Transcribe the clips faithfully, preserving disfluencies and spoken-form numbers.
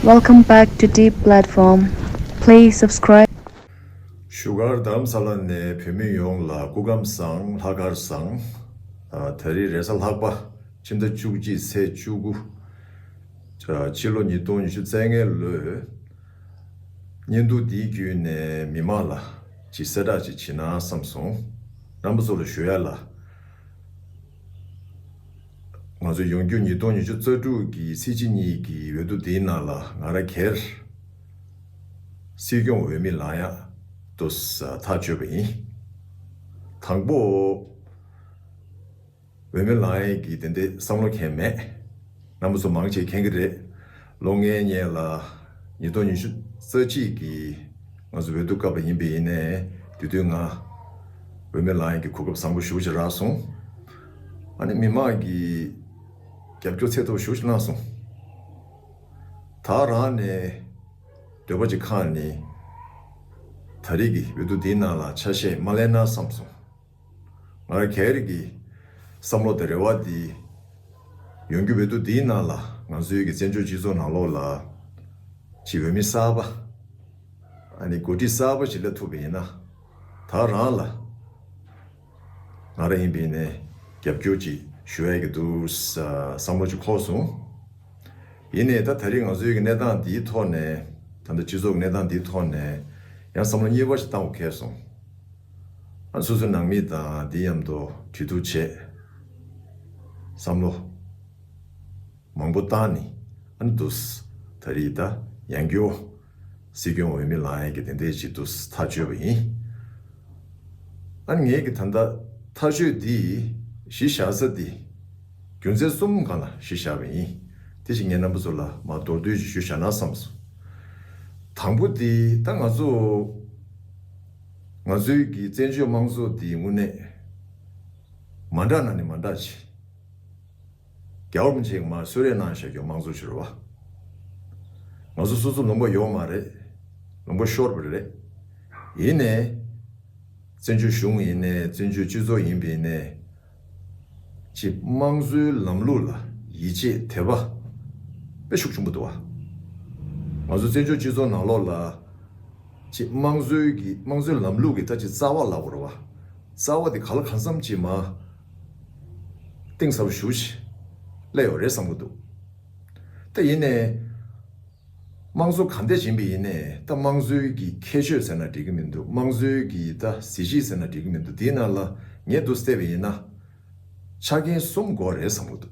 Welcome back to Deep Platform. Please subscribe. བཞུགས་སྒར་རྡ་རམ་ས་ལ་ནས་བོད་མི་ཡོངས་ལ་སྐུ་ཁམས་བཟང་། ལྷག་དཀར་བཟང་། ཨ། ད་རེས་རེས་གཟའ་ལྷག་པ་ཕྱི་ཟླ་བཅུ་གཅིག་ཚེས་བཅུ་དགུ། ཕྱི་ལོ་ཉིས་སྟོང་ཉི་ཤུ་རྩ་ལྔའི་ལོའི་བརྙན་ཐུང་འདིའི་བརྒྱུད་ནས་མི་མང་ལ་ཅིག་གསལ་བསྒྲགས་ཅིག་བྱེད་ན་བསམ་སོང་། རྣམ་པ་ཚོ་ལ་ཞུ་ཡ་ལ། ང་ཚོ་ཡོང་རྒྱུ་ཉིས་སྟོང་ཉི་ཤུ་རྩ་དྲུག་གི་ཚེས་གཅིག་གཉིས་ཀྱི་འོས་བསྡུ་འདིའི་ནང་ལ་ང་རང་སྒེར་སྲིད་སྐྱོང་འོས་མི་ལངས་ཡག་ཏུ་ཐག་གཅོད་པ་ཡིན། དང་པོ། འོས་མི་ལངས་ཡས་ཀྱི་དེ་འདྲའི་བསམ་བློ་མཁན་མེད། རྣམ་པ་ཚོ་མང་ཆེ་མཁྱེན་གྱི་རེད། ལོ་ལྔའི་སྔོན་ལ་ཉིས་སྟོང་ཉི་ཤུ་རྩ་གཅིག་གི་ང་ཚོ་འོས་བསྡུ་སྐབས་ལ་ཡིན་པ་ཡིན་ནའི་དེ་དུས་ང་འོས་མི་ལངས་ཡས་ཀྱི་གོ་སྐབས་བཟང་པོ་ཞེ་པོ་ཅིག་རག་སོང་། ཨ་ནི་མི་མང་གི་རྒྱབ་སྐྱོར་ཚད་མཐོ་པོ་ཞེ་པོ་ཅིག་གནང་སོང་། ད་རང་ནས་འདོད་པ་ཅིག་ཁེངས་ནས་ད་རེས་ཀྱི་འོས་བསྡུ་འདིའི་ནང་ལ་ཆ་ཤས་མ་ལེན་ན་བསམ་སོང་། ང་རང་སྒེར་གྱི་བསམ་བློ་དང་རེ་བ་འདི། ཡོང་རྒྱུ་འོས་བསྡུ་འདིའི་ནང་ལ་ང་ཚོའི་གི་བཙན་བྱོལ་སྤྱི་ཚོགས་ནང་ལོགས་ལ་ཅིག་འོས་མི་གསར་པ། ཨ་ནི་འགོ་ཁྲིད་གསར་པ་ཞིག་སླེབས་ཐུབ་པ་ཡིན་ན། ད་རང་ལ་ང་རང་ཡིན་པ་ཡིན་ནའི་རྒྱབ་སྐྱོར་ཅིག་ཞུ་ཡ་གི་འདུག་བསམ་བློ་ཅིག་འཁོར་སོང་། ཡིན་ནའི་ད་ད་རེས་ང་ཚོའི་གི་གནས་སྟངས་འདིའི་ཐོག་ནས། ད་ལྟ་སྤྱི་ཚོགས་ཀྱི་གནས་སྟངས་འདིའི་ཐོག་ནས་ཡང་བསམ་བློ་གཉིས་པ་ཞིག་བཏང་དགོས་ཁེལ་སོང་། ཨ། སོ་སོའི་ནང་མི་དང་འདི་མཉམ་དུ་གྲོས་བསྡུར་བྱས། བསམ་བློ་མང་པོ་བཏང་ནས། ཨ་ནི་འདུག་སེ་ད་རེས་ད་ཡང་བསྐྱར་སྲིད་སྐྱོང་འོས་མི་ལངས་ཡས་ཀྱི་དེ་འདྲའི་ཅིག་འདུག་སེ་ཐག་གཅོད་པ་ཡིན། ཨ་ནི་ངས་ཀྱི་ད་ལྟ་ཐག་གཅོད་འདི་གཞི་བཞག་ས་འདི་རྒྱུ་མཚན་གསུམ་སྒང་ལ་གཞི་བཞག་པ་ཡིན། དེ་བཞིན་ངས་རྣམ་པ་ཚོ་ལ་མར་མདོར་བསྡུས་ཤིག་ཞུ་བཞག་ན་བསམ་སོང་། དང་པོ་འདི་ད་ང་ཚོ་ང་ཚོའི་གི་བཙན་བྱོལ་དམངས་གཙོ་འདི་དངོས་གནས་མ་འདྲ་ན་ནི་མ་འདྲ་ཆེ། རྒྱལ་བ་རིན་པོ་ཆེ་གིས་མར་གསོལ་རས་གནང་བཞག་རྒྱུ་དམངས་གཙོ་ཞིག་རེད་བ། ང་ཚོ་སོ་སོ་ལུང་པ་ཡོད་མ་རེད། ལུང་པ་ཤོར་བ་རེད། ཡིན་ནའི། བཙན་བྱོལ་གཞུང་ཡིན་ནའི་བཙན་བྱོལ་སྤྱི་ཚོགས་ཡིན་པ་ཡིན་ནའི། ཅིག་དམངས་གཙོའི་ལམ་ལུགས་ལ་ཡིད་ཆེས་དད་པ་དཔེ་ཤུགས་ཆེན་པོ་འདུག་བ། ང་ཚོ་བཙན་བྱོལ་སྤྱི་ཚོགས་ནང་ལོགས་ལ། ཅིག་དམངས་གཙོའི་གི་དམངས་གཙོའི་ལམ་ལུགས་ཀྱི་ད་ཅིག་རྩ་བ་ལབ་དགོས་རེད་བ། རྩ་བ་དེ་ག་ལ་གང་འཚམ་ཅིག་མར་གཏིང་ཟབ་ཞེ་པོ་ཅིག་སླེབས་ཡོད་རེད་བསམ་གྱི་འདུག་ད་ཡིན་ནའི། དམངས་གཙོ་གང་འདྲ་ཡིན་པ་ཡིན་ནའི་ད་དམངས་གཙོའི་གི་ཁྱད་ཆོས་ཟེར་ན་འགྲིག་གི་མི་འདུག་དམངས་གཙོའི་གི་ད་གཟི་བརྗིད་ཟེར་ན་འགྲིག་གི་མི་འདུག་དེའི་ནང་ལ་ངས་འདུག་སེ་བལྟས་པ་ཡིན་ན། ཆ་རྐྱེན་གསུམ་དགོས་རེད་བསམ་གྱི་འདུག་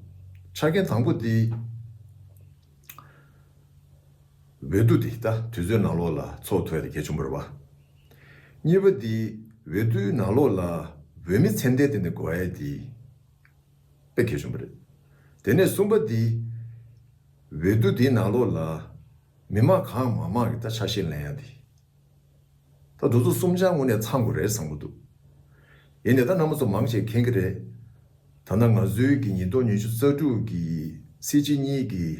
ཆ་རྐྱེན་དང་པོ་དེ། འོས་བསྡུ་དེ་ད་དུས་ཚོད་ནང་ལོགས་ལ་ཚོགས་ཐུབ་ཡ་དེ་གལ་ཆེན་པོ་རེད་བ། གཉིས་པ་དེ་འོས་བསྡུའི་ནང་ལོགས་ལ་འོས་མི་ཚད་ལྡན་དེ་འདྲ་དགོས་ཡ་དེ་དཔེ་གལ་ཆེན་པོ་རེད། དེ་ནས་གསུམ་པ་དེ་འོས་བསྡུ་དེའི་ནང་ལོགས་ལ་མི་མང་གང་མང་མང་གི་ད་ཆ་ཤས་ལེན་ཡ་དེ། ད་དེ་ཚོ་གསུམ་ཆར་དངོས་གནས་ཚང་དགོས་རེད་བསམ་གྱི་འདུག་ཡིན་ནའི་ད་རྣམ་པ་ཚོ་མང་ཆེ་མཁྱེན་གྱི་རེད། ད་ལྟ་ང་ཚོའི་གི་ཉིས་སྟོང་ཉི་ཤུ་རྩ་དྲུག་གི་ཚེས་གཅིག་གཉིས་ཀྱི་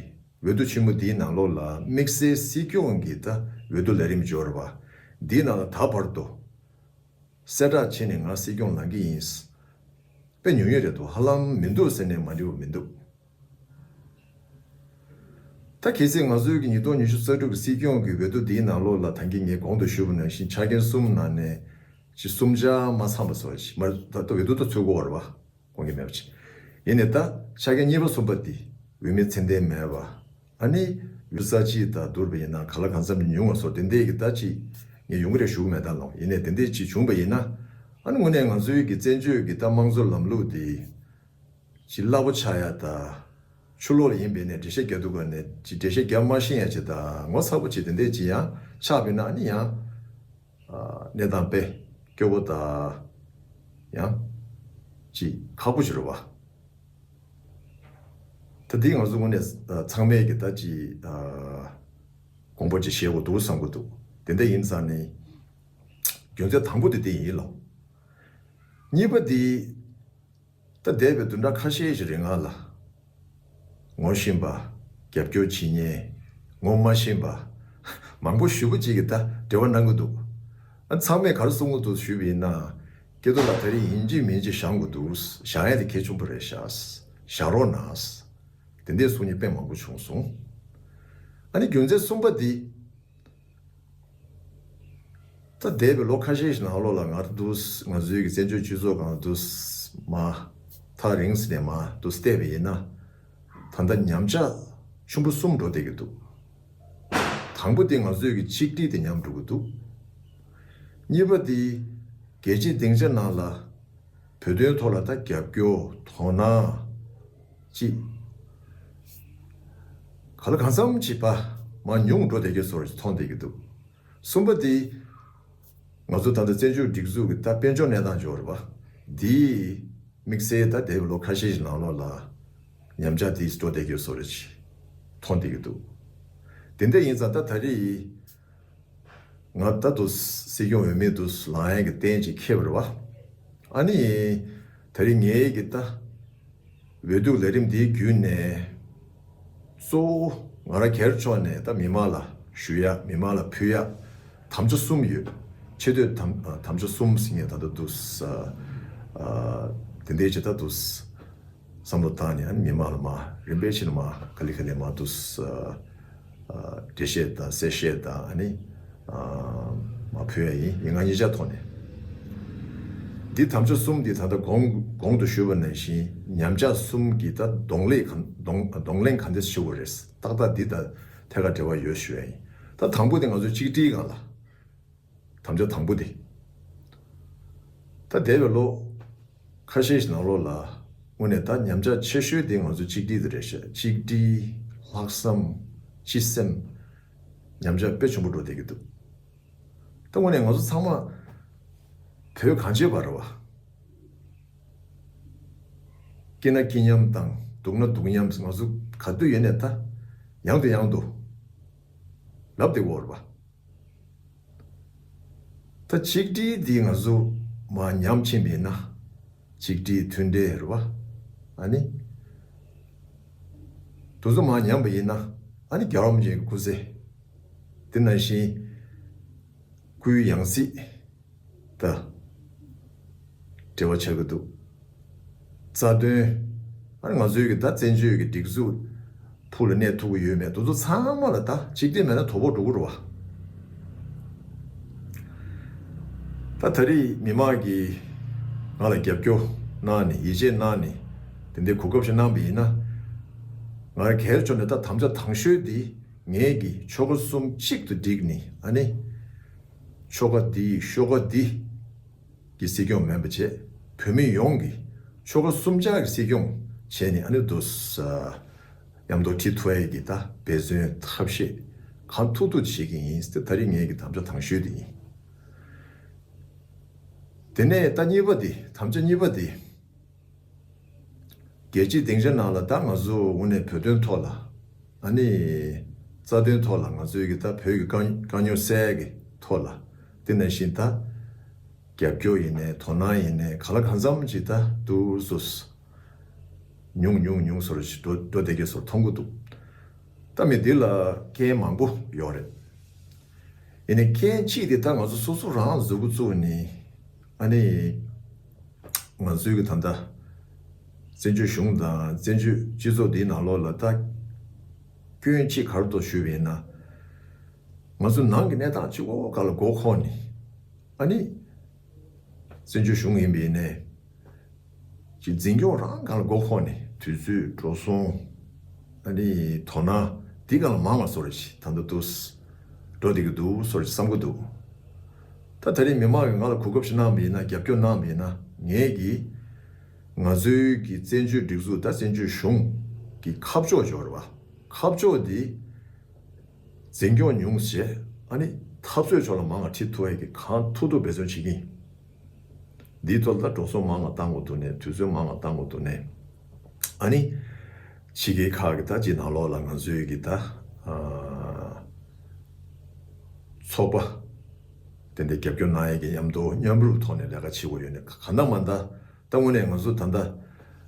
འོས་བསྡུ་ཆེན་མོ་འདིའི་ནང་ལོགས་ལ་དམིགས་བསལ་སྲིད་སྐྱོང་གི་ད་འོས་བསྡུ་ལས་རིམ་འབྱོར་བ་འདིའི་ནང་ལ་ད་བར་དུ་གསལ་བསྒྲགས་བྱས་ནས་ང་སྲིད་སྐྱོང་ལངས་ཀྱི་ཡིན། དཔེ་ཉུང་ཉུང་རེད་འདུག་ཧ་ལམ་མི་འདུག་ཟེར་ནས་མ་འགྲིག་པ་མི་འདུག་ད་གལ་སྲིད་ང་ཚོའི་གི་ཉིས་སྟོང་ཉི་ཤུ་རྩ་དྲུག་གི་སྲིད་སྐྱོང་གི་འོས་བསྡུ་འདིའི་ནང་ལོགས་ལ་ད་གིན་ངས་གོང་དུ་ཞུས་པ་ནང་བཞིན་ཆ་རྐྱེན་གསུམ་ནང་ནས་ཅིག་གསུམ་ཆར་མ་ཚང་བ་བཟོ་བ་ཞིག་མ་ད་ལྟ་འོས་བསྡུ་ད་ཚུད་དགོས་པ་རེད་བ། དགོངས་ཀྱི་མེད་པ་ཅིག་ཡིན་ནའི་ད་ཆ་རྐྱེན་གཉིས་པ་གསུམ་པ་འདི་འོས་མི་ཚད་ལྡན་མེད་པ། ཨ་ནི་འོས་ས་གཅིག་དང་བསྡུར་བ་ཡིན་ན་ག་ལ་གང་འཚམ་ཉུང་བ་སོགས་དེ་འདྲའི་གི་ད་ཅིག་ངས་ཡོང་གི་རེད་ཞུ་གི་མེད་ད་ལོ། ཡིན་ནའི་དེ་འདྲའི་ཅིག་བྱུང་བ་ཡིན་ན། ཨ་ནི་དངོས་གནས་ང་ཚོའི་གི་བཙན་བྱོལ་གི་ད་དམངས་གཙོ་ལམ་ལུགས་དེ་ཅིག་སླ་པོ་ཆགས་ཡ་ད། ཕྱི་ལོགས་ལ་ཡིན་པས་ནས་འགྲེལ་བཤད་རྒྱག་དུས་ག་ནས་ཅིག་འགྲེལ་བཤད་རྒྱག་མ་ཤེས་ཡ་ཅིག་ད་ངོ་ཚ་པོ་ཅིག་དེ་འདྲས་ཅིག་ཡང་ཆགས་པས་ན་ཨ་ནི་ཡང་། ཨ། གནས་སྟངས་དཔེ་སྐྱོ་པོ་ད། ཡང་། ཅིག་ཁག་པོ་ཞིག་རེད་བ། ད་འདི་ང་ཚོ་དངོས་གནས་ཨ་ཚང་མས་ཀྱི་ད་ཅིག་ཨ། དགོངས་པ་ཅིག་བཞེས་དགོས་འདུག་བསམ་གྱི་འདུག་དེ་འདྲ་ཡིན་ཙང་ནི། རྒྱུ་མཚན་དང་པོ་དེ་དེ་ཡིན་ལོ། གཉིས་པ་དེ། ད་འདས་པའི་བདུན་ཕྲག་ཁ་ཤས་ཤིག་རིང་ལ། ངོ་ཤེས་པ། རྒྱབ་སྐྱོར་བྱེད་མཁན། ངོ་མ་ཤེས་པ། མང་པོ་ཞེ་པོ་ཅིག་གིས་ད་འབྲེལ་བ་གནང་གི་འདུག་ཨ། ཚང་མས་ག་རེ་གསུང་གི་འདུག་ཞུས་པ་ཡིན་ན། སྐལ་རྡོར་ལགས་ད་རེས་ཡིན་གཅིག་མིན་གཅིག་བཞེངས་དགོས་འདུག་བཞེངས་ཡ་དེ་གལ་ཆེན་པོ་རེད་ཤག་བཞེངས་རོགས་གནང་། དེ་འདྲའི་གསུང་མཁན་དཔེ་མང་པོ་བྱུང་སོང་། ཨ་ནི་རྒྱུ་མཚན་གསུམ་པ་འདི། ད་འདས་པའི་ལོ་ཁ་ཤས་ཤིག་ནང་ལོགས་ལ་ང་འདུག་ང་ཚོའི་གི་བཙན་བྱོལ་སྤྱི་ཚོགས་སྒང་འདུག་མ་ཐག་རིང་ཟིན་ནས་མ་འདུག་བལྟས་པ་ཡིན་ན། ད་ལྟ་ཉམས་ཆག་ཆེན་པོ་གསུམ་འགྲོ་བསྡད་ཀྱི་འདུག་དང་པོ་དེ་ང་ཚོའི་གི་གཅིག་སྒྲིལ་དེ་ཉམས་འགྲོ་གི་འདུག་གཉིས་པ་དེ་རྒྱལ་སྤྱིའི་སྡིངས་ཆ་ནང་ལ་བོད་དོན་ཐོག་ལ་ད་རྒྱབ་སྐྱོར་དོ་སྣང་ཅིག་ག་ལ་གང་འཚམ་ཅིག་པ་མ་ཉུང་འགྲོ་བསྡད་ཀྱི་བཟོ་འདྲ་ཞིག་མཐོང་བསྡད་ཀྱི་འདུག་གསུམ་པ་དེ། ང་ཚོ་ད་ལྟ་བཙན་བྱོལ་སྒྲིག་འཛུགས་ཀྱི་ད་དཔལ་འབྱོར་གནས་སྟངས་འབྱོར་བ་འདིས་དམིགས་བསལ་ད་འདས་པའི་ལོ་ཁ་ཤས་ཤིག་ནང་ལོགས་ལ་ཉམས་ཆག་འདི་འགྲོ་བསྡད་ཀྱི་བཟོ་འདྲ་ཞིག་མཐོང་བསྡད་ཀྱི་འདུག་དེ་འདྲ་ཡིན་ཙང་ད་ད་རེས་ང་ད་དུ་སྲིད་སྐྱོང་འོས་མི་དུ་ལངས་ཡས་ཀྱི་གཏན་ཅིག་འཁེལ་བ་རེད་བ། ཨ་ནི་ད་རེས་ངའི་གི་ད། འོས་བསྡུ་ལས་རིམ་འདིའི་བརྒྱུད་ནས། གཙོ་བོ་ང་རང་སྒེར་ཕྱོགས་ནས་ད་མི་མང་ལ་ཞུ་ཡ་མི་མང་ལ་ཕུལ་ཡ་དམ་བཅའ་གསུམ་ཡོད། ཆེ་བསྟོད་དམ་དམ་བཅའ་གསུམ་ཟེར་མཁན་ད་ལྟ་འདུག་ས། དེ་འདྲའི་ཅིག་ད་འདུག་བསམ་བློ་བཏང་ནས་ཨ་ནི་མི་མང་ལ་མ་རིམ་པས་ཕྱིན་ནས་མ་ག་ལེ་ག་ལེ་མ་འདུག་ས། འགྲེལ་བཤད་དང་གསལ་བཤད་དང་ཨ་ནི། མ་ཕུལ་ཡ་ཡིན་ཡིན་ང་གཉིས་ཆ་ཐོག་ནས། འདི་དམ་བཅའ་གསུམ་འདི་ད་ལྟ་གོང་གོང་དུ་ཞུས་པ་ནང་བཞིན་ཉམས་ཆག་གསུམ་གྱི་ད་གདོང་ལེན་གང་གདོང་གདོང་ལེན་གང་འདྲ་ཞུ་དགོས་རེད། ཏག་ཏག་འདི་ད་ཐད་ཀར་འབྲེལ་བ་ཡོད་ཞུ་ཡ་ཡིན། ད་དང་པོ་དེ་ང་ཚོ་གཅིག་སྒྲིལ་སྒང་ལ། དམ་བཅའ་དང་པོ་དེ། ད་འདས་པའི་ལོ་ཁ་ཤས་ཤིག་ནང་ལོགས་ལ་དངོས་གནས་ད་ཉམས་ཆག་ཆེ་ཤོས་དེ་ང་ཚོ་གཅིག་སྒྲིལ་དེ་རེད་ཤག་གཅིག་སྒྲིལ། ལྷག་བསམ། སྤྱི་སེམས། ཉམས་ཆག་དཔེ་ཆེན་པོ་འགྲོ་བསྡད་ཀྱི་འདུག་ད་དངོས་གནས་ང་ཚོ་ཚང་མ་བོད་གངས་ཅན་པ་རེད་བ། སྐྱིད་ན་སྐྱིད་མཉམ་དང་སྡུག་ན་སྡུག་མཉམ་ང་ཚོ་ག་དུས་ཡོད་ནས་ད་ཡང་དུ་ཡང་དུ་ལབ་བསྡད་ཀྱི་ཡོད་རེད་བ། ད་གཅིག་སྒྲིལ་འདི་ང་ཚོ་མར་ཉམས་ཕྱིན་པ་ཡིན་ན། གཅིག་སྒྲིལ་མཐུན་སྒྲིལ་རེད་བ། ཨ་ནི། དེ་ཚོ་མར་ཉམས་པ་ཡིན་ན། ཨ་ནི་རྒྱལ་བ་རིན་པོ་ཆེའི་སྐུ་ཚེ། དེ་ནང་བཞིན། སྐུའི་ཡང་སྲིད། ད། འབྲེལ་བ་ཆགས་ཀྱི་འདུག་རྩ་དོན། ཨ་ནི་ང་ཚོའི་གི་ད་བཙན་བྱོལ་གྱི་སྒྲིག་འཛུགས་ཕུགས་ལ་གནས་ཐུབ་ཀྱི་ཡོད་མེད་དེ་ཚོ་ཚང་མ་ལ་ད་གཅིག་སྒྲིལ་མེད་ན་དོ་ཕོག་འགྲོ་གི་རེད་བ། ད་ད་རེས་མི་མང་གིས་ང་ལ་རྒྱབ་སྐྱོར་གནང་ནས་ཡིད་ཆེས་གནང་ནས་དེ་འདྲའི་གོ་སྐབས་ཤིག་གནང་བ་ཡིན་ན། ང་རང་སྒེར་ཕྱོགས་ནས་ད་དམ་བཅའ་དང་ཤོས་འདི་ངས་ཀྱི་ཆོལ་ཁ་གསུམ་གཅིག་ཏུ་བསྒྲིལ་ནས་ཨ་ནི། ཆོལ་ཁ་འདི་ཤོག་ཁ་འདི་གི་སྲིད་སྐྱོང་མིན་པ་བྱས། བོད་མི་ཡོངས་ཀྱི་ཆོལ་ཁ་གསུམ་ཆར་གྱི་སྲིད་སྐྱོང་བྱས་ནས་ཨ་ནི་འདུག་ས། མཉམ་དུ་ཁྲིད་ཐུབ་ཡས་ཀྱི་ད་འབད་བརྩོན་ཐབས་ཤེས་གང་ཐུབ་ཐུབ་བྱེད་ཀྱི་ཡིན་ཟེར་ད་རེས་ངས་ཀྱི་དམ་བཅའ་དང་ཤོས་དེ་ཡིན། དེ་ནས་ད་གཉིས་པ་དེ་དམ་བཅའ་གཉིས་པ་དེ། རྒྱལ་སྤྱིའི་སྡིངས་ཆ་ནང་ལ་ད་ང་ཚོ་དངོས་གནས་བོད་དོན་ཐོག་ལ་ཨ་ནི་རྩ་དོན་ཐོག་ལ་ང་ཚོའི་གི་ད་བོད་ཀྱི་དཀའ་དཀའ་རྙོག་སེལ་གི་ཐོག་ལ་དེ་ནང་བཞིན་ད་རྒྱབ་སྐྱོར་ཡིན་ནའི་དོ་སྣང་ཡིན་ནའི་ག་ལ་གང་འཚམ་ཅིག་ད་འདུག་སོ་ཉུང་ཉུང་ཉུང་སོར་ཞིག་འགྲོ་འགྲོ་བསྡད་ཀྱི་སོར་མཐོང་གི་འདུག་ད་མི་འདི་ལ་རྐྱེན་མང་པོ་ཡོད་རེད། ཡིན་ནའི་རྐྱེན་གཅིག་དེ་ད་ང་ཚོ་སོ་སོ་རང་གཟུགས་པོ་བཙུགས་ནས་ཨ་ནི། ང་ཚོའི་གི་ད་ལྟ་བཙན་བྱོལ་གཞུང་དང་བཙན་བྱོལ་སྤྱི་ཚོགས་འདིའི་ནང་ལོགས་ལ་ད་སྐྱོན་གཅིག་ག་རེ་འདུག་ཞུས་པ་ཡིན་ན། ང་ཚོ་ནང་གི་གནས་སྟངས་གཅིག་པོ་སྒང་ལ་མགོ་འཁོར་ནས་ཨ་ནི་བཙན་བྱོལ་གཞུང་ཡིན་པ་ཡིན་ནའི་ཅིག་འཛིན་སྐྱོང་རང་སྒང་ལ་མགོ་འཁོར་ནས་དུས་ཚོད་འགྲོ་སོང་ཨ་ནི་དོ་སྣང་འདི་སྒང་ལ་མང་བ་བཟོ་འདྲ་ཞིག་ད་ལྟ་འདུག་འགྲོ་བསྡད་ཀྱི་འདུག་བཟོ་འདྲ་ཞིག་བསམ་གྱི་འདུག་ད་ད་རེས་མི་མང་གིས་ང་ལ་གོ་སྐབས་ཤིག་གནང་བ་ཡིན་ན་རྒྱབ་སྐྱོར་གནང་བ་ཡིན་ན་ངས་ཀྱིས་ང་ཚོའི་གི་བཙན་བྱོལ་སྒྲིག་འཛུགས་ད་བཙན་བྱོལ་གཞུང་གི་ཁ་ཕྱོགས་འབྱོར་བ་ཁ་ཕྱོགས་འདི་འཛིན་སྐྱོང་ཉུང་བྱས་ཨ་ནི་འཐབ་རྩོད་ཕྱོགས་ལ་མང་བ་ཁྲིད་ཐུབ་ཡས་ཀྱི་གང་ཐུབ་ཐུབ་འབད་བརྩོན་བྱེད་ཀྱི་ཡིན། འདིའི་ཐོག་ལ་ད་འགྲོ་སོང་མང་བ་བཏང་དགོས་འདུག་ནས་དུས་ཚོད་མང་བ་བཏང་དགོས་འདུག་ནས་ཨ་ནི་ཕྱི་རྒྱལ་ཁག་གི་ད་ཅིག་ནང་ལོགས་ལ་ང་ཚོའི་གི་ད་ཚོགས་པ་དེ་འདྲ་རྒྱབ་སྐྱོར་གནང་ཡས་ཀྱི་མཉམ་དུ་མཉམ་རུབ་ཐོག་ནས་ལས་ཀ་བྱེད་དགོས་ཡོད་ནས་ག་ད་མ་ད་ད་དངོས་གནས་ང་ཚོ་ད་ལྟ་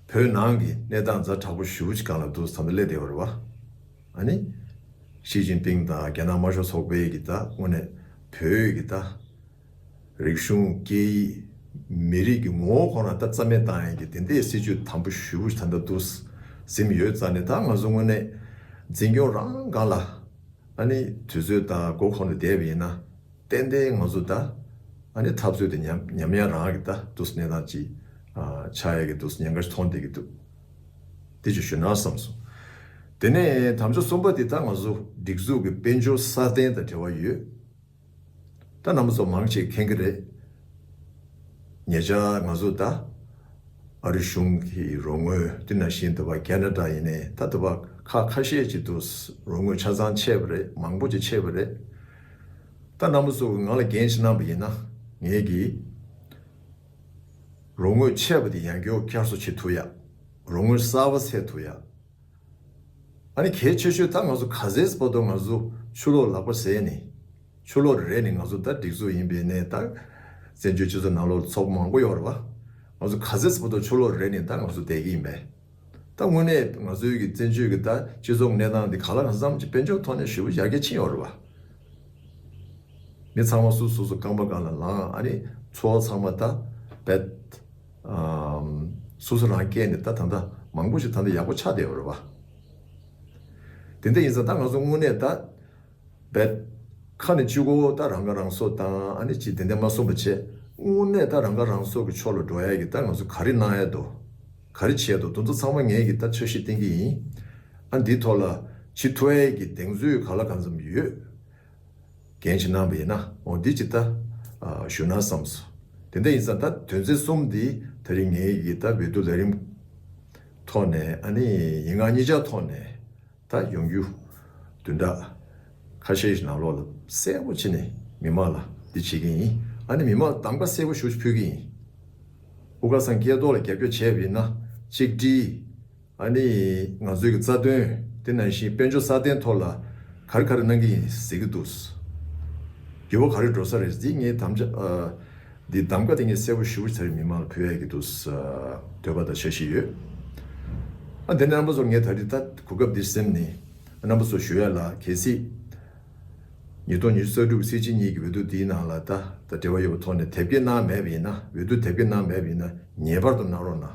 བོད་ནང་གི་གནས་སྟངས་ཛ་དྲག་པོ་ཞེ་པོ་ཅིག་སྒང་ལ་འདུག་ད་ལྟ་སླེབས་བསྡད་པ་རེད་བ། ཨ་ནི་ཞི་ཅིན་ཕིང་དང་རྒྱ་ནག་དམར་ཤོག་ཚོགས་པའི་གི་ད་དངོས་གནས་བོད་ཀྱི་ད། རིག་གཞུང་སྐད་ཡིག་མི་རིགས་ཀྱི་ངོ་བོ་ཁོ་ན་ད་རྩ་མེད་བཏང་ཡས་ཀྱི་དེ་འདྲའི་སྲིད་ཇུས་དམ་པོ་ཞེ་པོ་ཞིག་ད་ལྟ་འདུག་ཟིན་ཡོད་རྩ་ནས་ད་ང་ཚོ་དངོས་གནས་འཛིན་སྐྱོང་རང་སྒང་ལ་ ཨ་ནི་དུས་ཚོད་དང་མགོ་འཁོར་ནས་བསྡད་པ་ཡིན་ན། ཏན་ཏན་ང་ཚོ་ད་ཨ་ནི་འཐབ་རྩོད་དེ་ཉམས་ཉམས་ཡ་རང་གི་ད་འདུག་གནས་སྟངས་ཅིག་ཨ་ཆགས་ཡ་གི་འདུག་ཉེན་ཁ་ཞིག་མཐོང་བསྡད་ཀྱི་འདུག་དེ་ཅིག་ཞུ་ན་བསམ་སོང་། དེ་ནས་དམ་བཅའ་གསུམ་པ་དེ་ད་ང་ཚོ་སྒྲིག་འཛུགས་ཀྱི་དཔལ་འབྱོར་སྲ་བརྟན་དང་འབྲེལ་བ་ཡོད། ད་རྣམ་པ་ཚོ་མང་ཆེ་མཁྱེན་གྱི་རེད། ཉེ་ཆར་ང་ཚོ་ད་ཨ་རི་གཞུང་གི་རོགས་དངུལ། དེ་ནང་བཞིན་དུ་བ་ཁེ་ན་ཌ་ཡིན་ནའི་ད་དུ་བ་ཁག་ཁ་ཤས་ཅིག་ཏུ་རོགས་དངུལ་ཆ་ཚང་ཆད་པ་རེད། མང་པོ་ཅིག་ཆད་པ་རེད། ད་རྣམ་པ་ཚོ་ང་ལ་འགན་ཞིག་གནང་པ་ཡིན་ན། ངས་ཀྱི་རོགས་དངུལ་ཆད་པ་དེ་ཡང་བསྐྱར་བསྐྱར་གསོ་བྱེད་ཐུབ་ཡ། རོགས་དངུལ་གསར་པ་སེལ་ཐུབ་ཡ། ཨ་ནི་གལ་ཆེ་ཤོས་ད་ང་ཚོ་ག་ཚད་བར་དུ་ང་ཚོ་ཆུ་ལོག་ལག་པ་ཟས་ནས། ཆུ་ལོག་རེད་ནས་ང་ཚོ་ད་སྒྲིག་འཛུགས་ཡིན་པའི་ནས་ད་བཙན་བྱོལ་སྤྱི་ཚོགས་ནང་ལོགས་ཚོགས་པ་མང་པོ་ཡོད་རེད་བ། ང་ཚོ་ག་ཚད་བར་དུ་ཆུ་ལོག་རེད་ནས་ད་ང་ཚོ་བསྡད་ཀྱི་ཡིན་པས། ད་དངོས་གནས་ང་ཚོའི་གི་བཙན་བྱོལ་གི་ད་སྤྱི་ཚོགས་གནས་སྟངས་འདི་ག་ལ་གང་འཚམ་གྱི་དཔལ་འབྱོར་ཐོག་ནས་ཞེ་པོ་ཡར་རྒྱས་ཕྱིན་ཡོད་རེད་བ། མི་ཚང་མ་སོ་སོ་སོ་རྐང་པ་སྒང་ལ་ལངས། ཨ་ནི་འཚོ་བ་ཚང་མ་ད་བེད་ཨམ་སོ་སོ་རང་སྐྱེལ་ནས་ད་ད་ལྟ་མང་པོ་ཞིག་ད་ལྟ་ཡག་པོ་ཆགས་བསྡད་ཡོད་རེད་བ། དེ་འདྲ་ཡིན་ཙང་ད་ང་ཚོ་དངོས་གནས་ད་བེད་ཁ་ནས་གཅིག་པོ་ད་རང་ཁ་རང་གསོ་དང་ཨ་ནི་ཅིག་དེ་འདྲ་མ་གསུངས་པ་བྱས། དངོས་གནས་ད་རང་ཁ་རང་གསོ་གི་ཕྱོགས་ལ་འགྲོ་ཡ་གི་ད་ང་ཚོ་ག་རེ་གནང་ཡ་འདུག་ག་རེ་བྱས་འདུག་དེ་ཚོ་ཚང་མ་ངས་གི་ད་འཆར་གཞི་བཏིང་གི་ཡིན། ཨ་འདིའི་ཐོག་ལ་བྱེད་ཐུབ་ཡ་གི་གདེང་ཚོད་ག་ལ་གང་འཚམ་ཡོད། འགན་ཅིག་གནང་བ་ཡིན་ན། འོ་འདི་ཅིག་ད་ཨ་ཞུ་ན་བསམས་སོང་། དེ་འདྲ་ཡིན་ཙང་ད་དོན་ཚན་གསུམ་འདི་ད་རིང་ངའི་གི་ད་འོས་བསྡུ་ལས་རིམ་ཐོག་ནས། ཨ་ནི་ཡིག་ངག་གཉིས་ཆ་ཐོག་ནས་ད་ཡོང་རྒྱུ་བདུན་ཕྲག་ཁ་ཤས་ཤིག་ནང་ལོགས་ལ་གསལ་པོ་བྱས་ནས་མི་མང་ལ་འདི་བྱེད་ཀྱི་ཡིན། ཨ་ནི་མི་མང་ལ་གདམ་ག་གསལ་པོ་ཞེ་པོ་ཅིག་ཕུལ་གྱི་ཡིན། དབུ་དཀར་ཚང་སྐལ་རྡོར་ལ་རྒྱབ་སྐྱོར་བྱས་པ་ཡིན་ན་གཅིག་སྒྲིལ། ཨ་ནི་ང་ཚོའི་གི་རྩ་དོན། དེ་ནང་བཞིན་དཔལ་འབྱོར་སྲ་བརྟན་ཐོག་ལ་ག་རེ་ག་རེ་གནང་གི་ཡིན་ཟེར་གྱི་འདུག་འགྱུར་བ་ག་རེ་འགྲོ་ས་རེད། འདི་ངས་དམ་བཅའ་ཨ་འདི་གདམ་ག་དེ་ངས་གསལ་པོ་ཞེ་པོ་ཅིག་མི་མང་ལ་ཕུལ་ཡ་གི་འདུག་འདོད་པ་དང་འཆར་གཞི་ཡོད། ཨ་དེ་ནས་རྣམ་པ་ཚོར་ངས་ད་རེས་ད་གོ་སྐབས་འདི་ཟིན་ནས་རྣམ་པ་ཚོར་ཞུ་ཡ་ལ། གལ་སྲིད་ཉིས་སྟོང་ཉི་ཤུ་རྩ་དྲུག་གི་སྲིད་སྤྱི་གཉིས་ཀྱི་འོས་བསྡུ་འདིའི་ནང་ལ་ད་ད་འབྲེལ་བ་ཡོད་པའི་ཐོག་ནས་དེབ་སྐྱེལ་གནང་མེད་པ་ཡིན་ན། འོས་བསྡུ་དེབ་སྐྱེལ་གནང་མེད་པ་ཡིན་ན་ངེས་པར་དུ་གནང་རོགས་གནང་།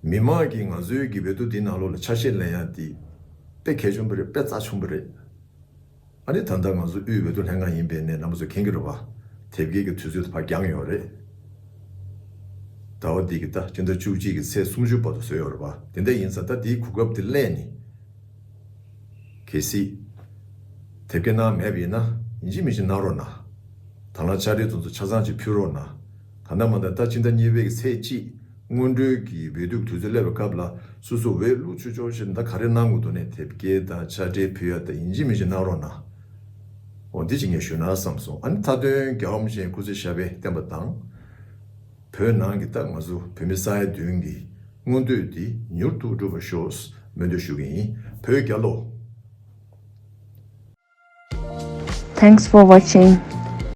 མི་མང་གིས་ང་ཚོའི་གི་འོས་བསྡུ་འདིའི་ནང་ལོགས་ལ་ཆ་ཤས་ལེན་ཡ་འདི་དཔེ་གལ་ཆེན་པོ་རེད། དཔེ་རྩ་ཆེན་པོ་རེད། ཨ་ནི་ད་ལྟ་ང་ཚོ་དབུས་འོས་བསྡུ་ལྷན་ཁང་ཡིན་པའི་ནས་རྣམ་པ་ཚོ་མཁྱེན་གྱི་རེད་བ། དེབ་སྐྱེལ་གྱི་དུས་ཚོད་ཕར་འགྱངས་ཡོད་རེད། ཟླ་བ་འདི་གི་ད་སྤྱི་ཟླ་བཅུ་གཅིག་གི་ཚེས་སུམ་ཅུ་བར་དུ་བཟོས་ཡོད་རེད་བ། དེ་འདྲ་ཡིན་ཙང་ད་འདིའི་གོ་སྐབས་འདི་ལེན་ནས། གལ་སྲིད་དེབ་སྐྱེལ་གནང་མེད་པ་ཡིན་ན་ཡིན་གཅིག་མིན་གཅིག་གནང་རོགས་གནང་། དང་བླངས་ཕྱག་བྲིས་དེ་ཚོ་ཆ་ཚང་ཅིག་ཕུལ་རོགས་གནང་། ད་ལྟ་མ་ད་ད་སྤྱི་ཟླ་གཉིས་པའི་གི་ཚེས་གཅིག་སྔོན་འགྲོའི་གི་འོས་བསྡུ་གི་དུས་ཚོད་སླེབས་པའི་སྐབས་ལ་སོ་སོ་འོས་བླུག་ཆོག་ཆོག་བྱས་ནས་ད་ག་རེ་གནང་དགོས་འདུག་ནས་དེབ་སྐྱེལ་དང་ཕྱག་བྲིས་ཕུལ་ཡ་ད་ཡིན་གཅིག་མིན་གཅིག་གནང་རོགས་གནང་། འོ་འདི་ཅིག་ངས་ཞུ་ན་བསམ་སོང་། ཨ་ནི་མཐའ་དོན་རྒྱལ་བ་རིན་པོ་ཆེའི་སྐུ་ཚེ་ཞབས་པད་བརྟན་པ་དང་། བོད་ནང་གི་ད་ང་ཚོ་བོད་མི་ས་ཡ་བདུན་གྱི་མངོན་འདོད་འདི་མྱུར་དུ་འགྲུབ་པར་ཤོག་སྨོན་འདུན་ཞུ་གི་ཡིན། བོད་རྒྱལ་ལོ། Thanks for watching.